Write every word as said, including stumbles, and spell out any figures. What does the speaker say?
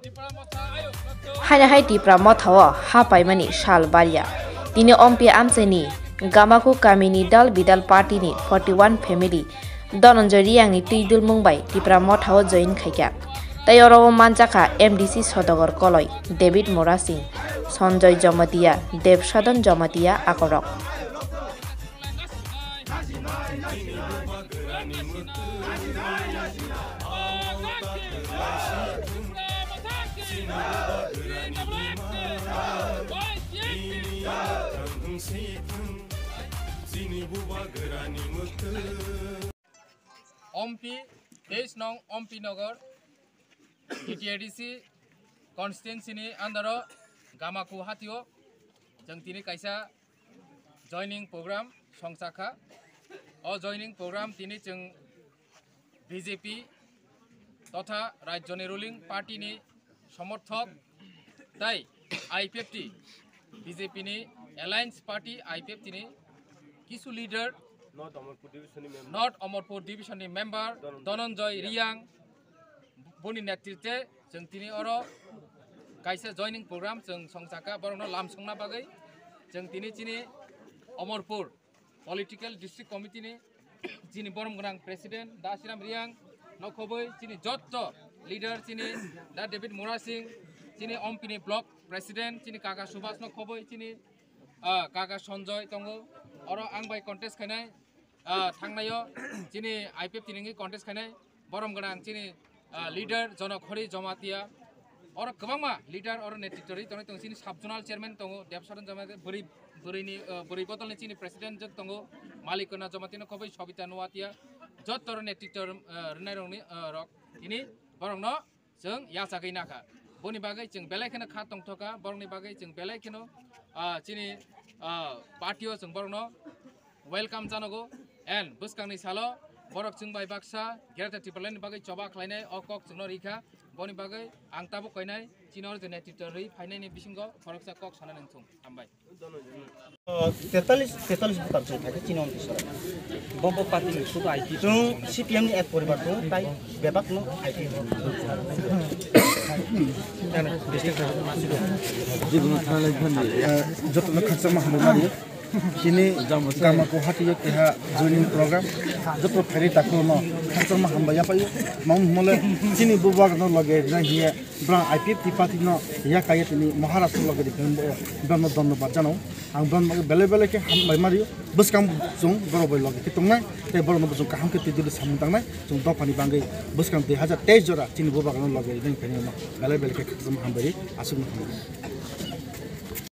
Haino hai Tipra Motha o ha paimani sal barya. Tini Ompi amchaini Gamaku kamini dal bidal party ni forty one family Dhananjay Reang ni twi dulmung bai Tipra Motha o join khaikha. Tei oro o manjakha M D C Sodagar Koloi, David Murasing, Sanjoy Jamatia, Dev Sadhan Jamatia akorok. Ompi, teis nong Ompi Nagar, T T A D C constituency ni under o Gamaku hatio, chwng tini kaisa joining program songchakha. O joining program tini chwng B J P totha rajyoni ruling party ni somorthok tei I P F T, B J P ni alliance party I P F T ni kisu leader, North Amarpur Division ni member. North Amarpur Division ni member Dhananjay Dhananjay Reang. Reang, boni netritwe chwng tini oro kaisa joining program chwng songchakha, borokno lamsongna bagwi chwng tini chini Amarpur Political District Committee ni chini borom gwnang President Da Siram Reang no khobwi, chini jotto leader chini Da David Murasing, chini Ompi ni Block President chini kaka Subhas no khobwi, chini, ah, kaka Sanjoy tongo, oro ang bai contest khainai, ah, thangnaio chini I P F T ni wngwi contest khainai. Borom gwnang chini, ah, leader Jonokhori Jamatia, oro kwbangma leader oro netritw rwi tongnai tongo. Chini sub zonal chairman tongo Debsaran Jamatia, bwrwi, bwrwini, ah, bwrwi bodolni chini president jwk tongo Malikona Jamatia no khobwi Sobita Nuatia, jotto oro netritw, ah, rwnairokni, ah, rok tini borokno chwng yachagwi nakha. Boni bagwi chwng belai kheno kha tongthokha, borokni bagwi chwng belai kheno, ah, chini, ah, party o chwng borokno welcome janogo, and bwskangni salo borok chwng bai baksa Greater Tipraland ni bagwi choba khlainai o kok chwngno rikha. Boni bagwi ang tabuk koinai chini oro je netritw rwi phainaini bisingo khoroksa kok sana nangthung. Hambai. Tetalis, tetalis bukan chwng phaikha chini ompisora. Bo, bo party ni sudu I P. Chwng C P M ni ek poribar tongo, tai bebak no I P. Jotono khakchangma hambai mari. Chini Gamaku hatio keha joining program. Joto phairi takhuk no khakchangma hambai yaphaio. Mamo hwnmale chini bubagra no loge rina hiye brang I P F T party no yakaiye tini Maharashtra loge rikhe brang no dhonnobad jano. Ang brang bagwi belai belai khe hambai mario. Bwskang chwng borok bai loge khe tongnai tei borok no bo chwng kaham khe twi duli samung tangnai. Chwng dophani bagwi bwskang dui hazar teis jora chini bubagra no loge rina hinkhe belai belai khe khakchangma hambai ri aswk no hambai.